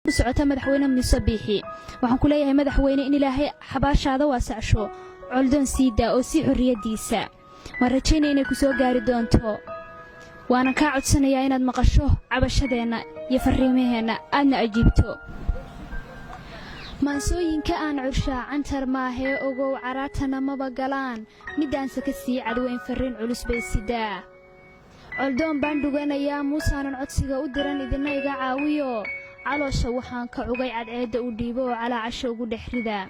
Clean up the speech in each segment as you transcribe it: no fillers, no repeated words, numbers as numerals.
Ku socota Madaxweyne Muuse Biixi, waxaan ku leeyahay, madaxweyne, in Ilaahay xabaashaada waasacsho. Coldoon sii daa oo sii xorriyaddiisa. Waan rajaynaya inay ku soo gaari doonto, waana kaa codsanayaa inaad maqasho cabashadeenna iyo farriimaheenna, aadna ajiibto. Maansooyinka aan curshaa cantar maahee, ogow, caraartana maba galaan. Middaanse ka sii cadweyn, farriin culus bay sidaa. Coldoon baan dhuganayaa, Muusaanan codsiga u diran, idina iga caawiyo. Caloosha waxaan ka cugay cadceedda u dhiibo oo calaacasha ugu dhex rida.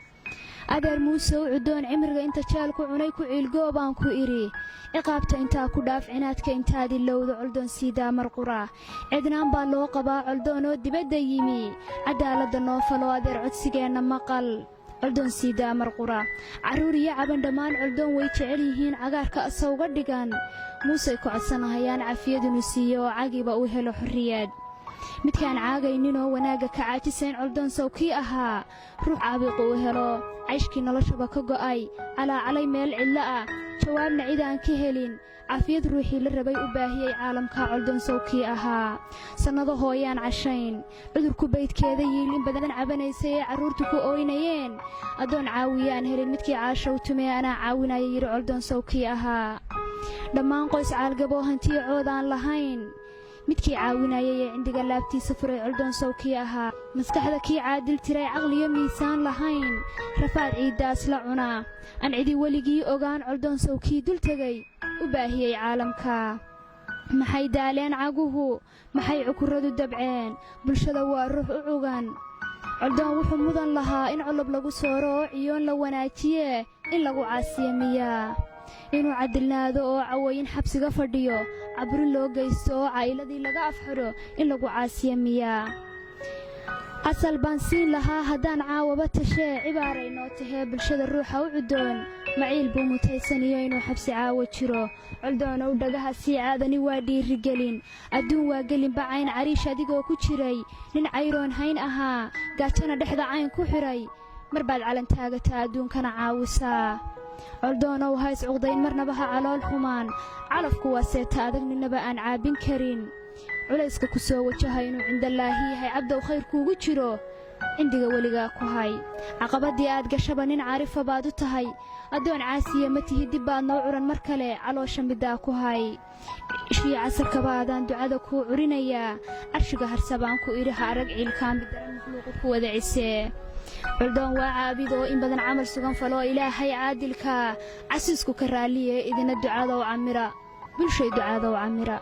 Adeer Muuse u cudoon, cimriga inta jeelku cunay ku ciilgoo baan ku idhi. Ciqaabta intaa ku dhaaf, cinaadka intaad ilowda, Coldoon siidaa marqura. Cidnaan baa loo qabaa Coldoon oo dibadda yimi. Cadaaladda noo falo, adeer, codsigeenna maqal. Coldoon siidaa marqura. Carruur iyo caban dhammaan Coldoon way jecel yihiin, cagaarka asawga dhigan. Muusey ku codsanahayaan cafiyadunu siiyo oo cagiba uu helo xorriyaad. Midkaan caagayninoo wanaagga ka caajisayn, Coldoon sow kii ahaa ruux caabiqu uu helo, cayshkii noloshaba ka go'ay, calaacalay meel cidlo ah, jawaabna cid aan ka helin, cafiyad ruuxii la rabay u baahiyey caalamka? Coldoon sow kii ahaa sannado hooyaan cashayn, cudurku baydkeeda yiil, in badan cabanaysay ee carruurtu ku ooynayeen, addoon caawiyaan helin, midkii caashow tumee anaa caawinaya yidhi? Coldoon sow kii ahaa dhammaan qoys caalgaboo hantiyo cood aan lahayn, midkii caawinayay ee cindiga laabtiisa furay? Coldoon sow kii ahaa maskaxda kii caadil tiray, caqliyo miisaan lahayn, rafaad ciiddaas la cunaa, aan cidi weligii ogaan? Coldoon sow kii dul tegay u baahiyey caalamka? Maxay daaleen caguhu? Maxay cukuradu dabceen? Bulshada waa ruux u cugan. Coldoon wuxuu mudan lahaa in colob lagu sooro oo ciyoon la wanaajiye. In lagu caasiyo miyaa? Inuu cadilnaado oo cawayin xabsiga fadhiyo, caburin loo geysto oo caa'iladii laga afxidho, in lagu caasiyo miyaa? Asal baan siin lahaa haddaan caawaba tashee. Cibaaray noo tahee, bulshada ruuxa u cudoon maciil buu mutaysaniyo inuu xabsi caawo jiro. Coldoonow, dhagaha sii caadani waa dhiirigelin. Adduun waa gelinba cayn. Cariish adigoo ku jiray, nin cayroon hayn ahaa, gaajana dhexda cayn ku xidhay, mar baad calan taagataa, adduunkana caawisaa. Coldoonow, hays cuqdayn marnaba, ha calool xumaan. Calafku waa seeta adag, ninaba aan caabin karin. Culayska ku soo wajaha inuu cindallaahi yahay, cabdow, khayrkuugu jiro, cindiga weligaa ku hay. Caqabadii aad gashaba nin caarifa baad u tahay, addoon caasiya ma tihi. Dib baad noo curan mar kale, caloosha middaa ku hay. Ishii casarkaba adaan ducada kuu curinayaa, carshiga harsabaan ku idhi, ha arag ciilkaambi daran, makhluuqu ku wada cisee. Coldoon waa caabid oo in badan camal sugan faloo, Ilaahay caadilka casiisku ka raalliye. Idina ducadow camira, bulshay, ducadow camira.